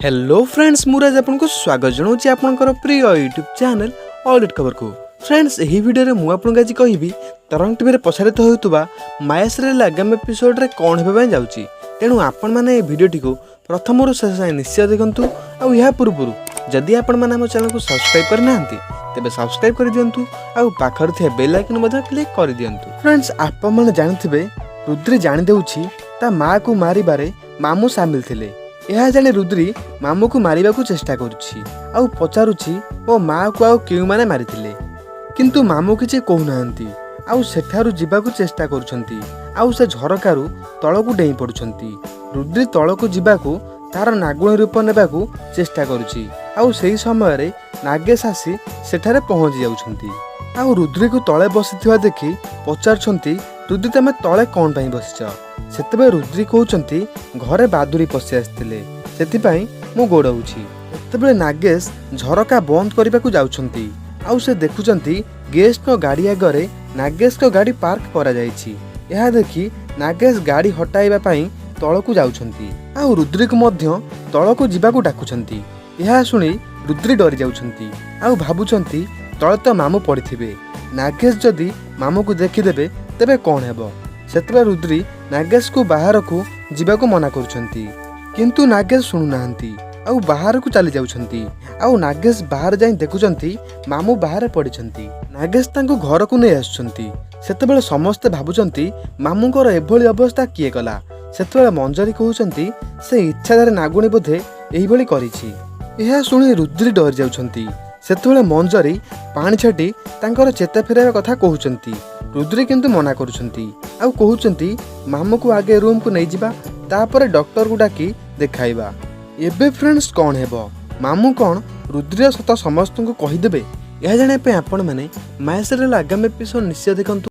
Hello friends, ମୁଁ ରାଜ ଆପଣଙ୍କୁ ସ୍ୱାଗତ ଜଣାଉଛି ଆପଣଙ୍କର ପ୍ରିୟ ୟୁଟ୍ୟୁବ୍ ଚ୍ୟାନେଲ୍ ଅଲ୍ ଖବରକୁ। ଫ୍ରେଣ୍ଡସ୍, ଏହି ଭିଡ଼ିଓରେ ମୁଁ ଆପଣଙ୍କୁ ଆଜି କହିବି ତରଙ୍ଗ ଟିଭିରେ ପ୍ରସାରିତ ହେଉଥିବା ମାୟା ସିରିଏଲ୍ ଆଗାମୀ ଏପିସୋଡ଼ରେ କ'ଣ ହେବା ପାଇଁ ଯାଉଛି। ତେଣୁ ଆପଣମାନେ ଏହି ଭିଡ଼ିଓଟିକୁ ପ୍ରଥମରୁ ଶେଷ ଯାଏଁ ନିଶ୍ଚୟ ଦେଖନ୍ତୁ। ଆଉ ଏହା ପୂର୍ବରୁ ଯଦି ଆପଣମାନେ ଆମ ଚ୍ୟାନେଲକୁ ସବସ୍କ୍ରାଇବ୍ କରିନାହାନ୍ତି, ତେବେ ସବସ୍କ୍ରାଇବ୍ କରିଦିଅନ୍ତୁ ଆଉ ପାଖରେ ଥିବା ବେଲ୍ ଆଇକନ୍ ମଧ୍ୟ କ୍ଲିକ୍ କରିଦିଅନ୍ତୁ। ଫ୍ରେଣ୍ଡସ୍, ଆପଣମାନେ ଜାଣିଥିବେ, ରୁଦ୍ରି ଜାଣିଦେଉଛି ତା ମାଆକୁ ମାରିବାରେ ମାମୁଁ ସାମିଲ ଥିଲେ। ଏହା ଜାଣି ରୁଦ୍ରି ମାମୁଁକୁ ମାରିବାକୁ ଚେଷ୍ଟା କରୁଛି ଆଉ ପଚାରୁଛି, ମୋ ମାଆକୁ ଆଉ କେଉଁମାନେ ମାରିଥିଲେ? କିନ୍ତୁ ମାମୁଁ କିଛି କହୁନାହାନ୍ତି ଆଉ ସେଠାରୁ ଯିବାକୁ ଚେଷ୍ଟା କରୁଛନ୍ତି ଆଉ ସେ ଝରକାରୁ ତଳକୁ ଡେଇଁ ପଡ଼ୁଛନ୍ତି। ରୁଦ୍ରି ତଳକୁ ଯିବାକୁ ତାର ନାଗୁଣୀ ରୂପ ନେବାକୁ ଚେଷ୍ଟା କରୁଛି ଆଉ ସେହି ସମୟରେ ନାଗେଶ ଆସି ସେଠାରେ ପହଞ୍ଚି ଯାଉଛନ୍ତି ଆଉ ରୁଦ୍ରିକୁ ତଳେ ବସିଥିବା ଦେଖି ପଚାରୁଛନ୍ତି, "ରୁଦ୍ରି, ତମେ ତଳେ କ'ଣ ପାଇଁ ବସିଛ?" ସେତେବେଳେ ରୁଦ୍ରି କହୁଛନ୍ତି, "ଘରେ ବାଦୁଡ଼ି ପଶି ଆସିଥିଲେ, ସେଥିପାଇଁ ମୁଁ ଗୋଡ଼ଉଛି।" ସେତେବେଳେ ନାଗେଶ ଝରକା ବନ୍ଦ କରିବାକୁ ଯାଉଛନ୍ତି ଆଉ ସେ ଦେଖୁଛନ୍ତି ଗେଷ୍ଟଙ୍କ ଗାଡ଼ି ଆଗରେ ନାଗେଶଙ୍କ ଗାଡ଼ି ପାର୍କ କରାଯାଇଛି। ଏହା ଦେଖି ନାଗେଶ ଗାଡ଼ି ହଟାଇବା ପାଇଁ ତଳକୁ ଯାଉଛନ୍ତି ଆଉ ରୁଦ୍ରିକୁ ମଧ୍ୟ ତଳକୁ ଯିବାକୁ ଡାକୁଛନ୍ତି। ଏହା ଶୁଣି ରୁଦ୍ରି ଡରି ଯାଉଛନ୍ତି ଆଉ ଭାବୁଛନ୍ତି, ତଳେ ତ ମାମୁଁ ପଡ଼ିଥିବେ, ନାଗେଶ ଯଦି ମାମୁଁକୁ ଦେଖିଦେବେ ତେବେ କ'ଣ ହେବ? ସେତେବେଳେ ରୁଦ୍ରି ନାଗେଶକୁ ବାହାରକୁ ଯିବାକୁ ମନା କରୁଛନ୍ତି, କିନ୍ତୁ ନାଗେଶ ଶୁଣୁନାହାନ୍ତି ଆଉ ବାହାରକୁ ଚାଲି ଯାଉଛନ୍ତି। ଆଉ ନାଗେଶ ବାହାରେ ଯାଇ ଦେଖୁଛନ୍ତି ମାମୁଁ ବାହାରେ ପଡ଼ିଛନ୍ତି। ନାଗେଶ ତାଙ୍କୁ ଘରକୁ ନେଇ ଆସୁଛନ୍ତି। ସେତେବେଳେ ସମସ୍ତେ ଭାବୁଛନ୍ତି, ମାମୁଁଙ୍କର ଏଭଳି ଅବସ୍ଥା କିଏ କଲା? ସେତେବେଳେ ମଞ୍ଜରୀ କହୁଛନ୍ତି, ସେ ଇଚ୍ଛାଧାରୀ ନାଗୁଣୀ ବୋଧେ ଏହିଭଳି କରିଛି। ଏହା ଶୁଣି ରୁଦ୍ରି ଡରି ଯାଉଛନ୍ତି। ସେତେବେଳେ ମଞ୍ଜରୀ ପାଣି ଛାଟି ତାଙ୍କର ଚେତା ଫେରାଇବା କଥା କହୁଛନ୍ତି। ରୁଦ୍ରି କିନ୍ତୁ ମନା କରୁଛନ୍ତି ଆଉ କହୁଛନ୍ତି, ମାମୁଁକୁ ଆଗେ ରୁମ୍କୁ ନେଇଯିବା, ତାପରେ ଡକ୍ଟରକୁ ଡାକି ଦେଖାଇବା। ଏବେ ଫ୍ରେଣ୍ଡସ୍, କ'ଣ ହେବ? ମାମୁଁ କ'ଣ ରୁଦ୍ରିର ସତ ସମସ୍ତଙ୍କୁ କହିଦେବେ? ଏହା ଜାଣିବା ପାଇଁ ଆପଣମାନେ ମାୟା ସିରିଏଲ୍ ଆଗାମୀ ଏପିସୋଡ଼ ନିଶ୍ଚୟ ଦେଖନ୍ତୁ।